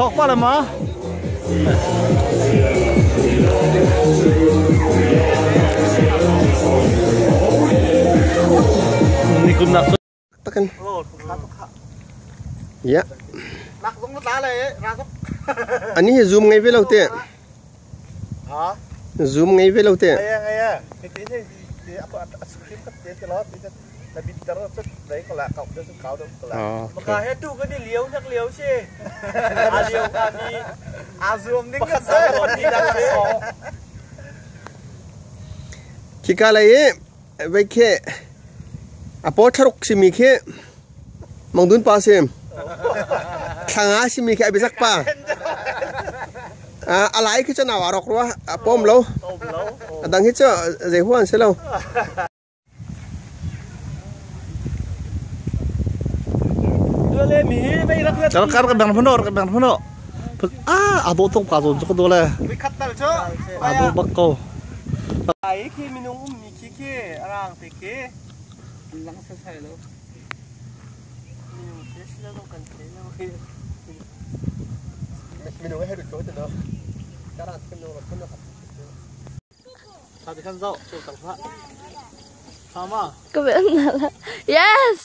Thok pa le ma. Nikum nak Takan. Ya. Ani hi zoom ngei ve lo te. Zoom ngei ve lo te. Khika lei i vei khi a paw thlaruk simi khi Mangdun pa si. Thlanga simi khi a biazak pa. A lai khi cu nau a rok rua, a pawm lo. A dang hi cu zei huan si lo. Kar ka bang phano ka bang phano. Ah, ado tok ka zon chu ko le. Ado bak ko. Ai khi minung um mi khi khi arang te khi lang sa sai lo. Minung se sila lo kan the lo. Minung he rut ko te no. Karan te no ro no. Sa te kan zau chu tang pha. Sama. Ka ben na la. Yes.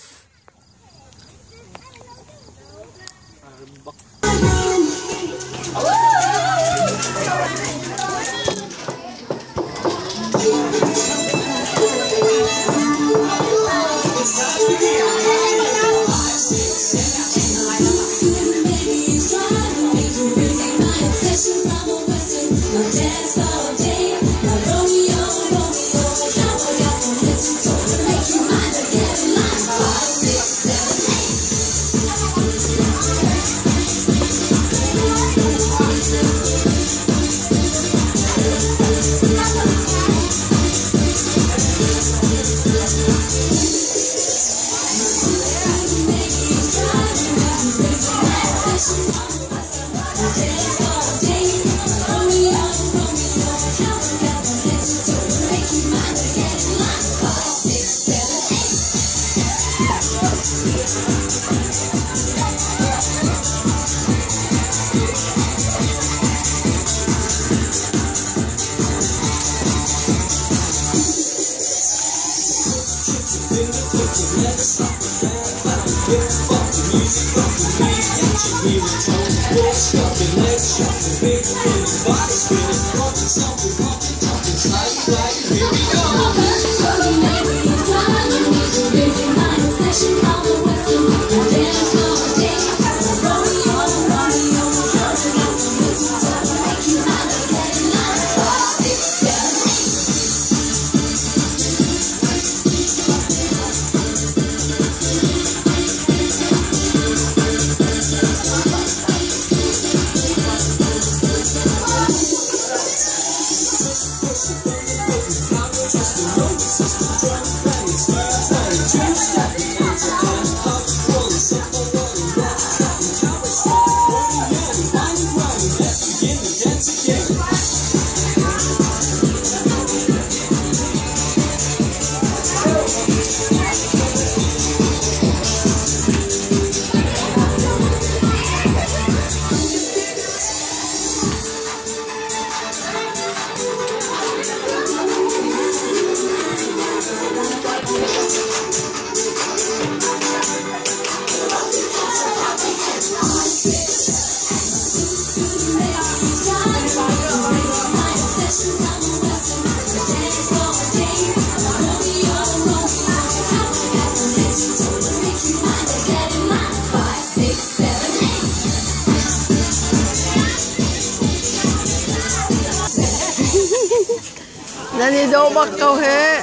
Nan i dawh bak ko hih.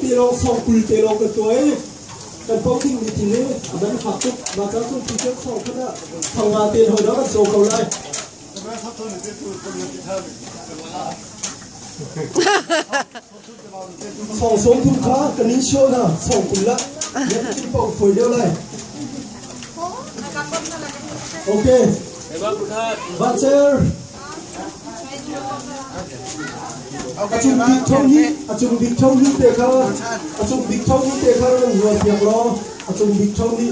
Te lawng sawng kul te lawng kan tuah i kan pom dingmi thil hi a man fak tuk. Mah ca cun tu cu sawng khat ah thong nga te hoi dah kan caw ko lai. Sawng sawm thum kha kan in show na sawng kul la yan thil paoh fawi deuh lai. Okay. Vancer. A cung bik thong hi a cung bik thong hi te kha a cung bik thong hi te kha nan zuar piak law a cung bik thong hi.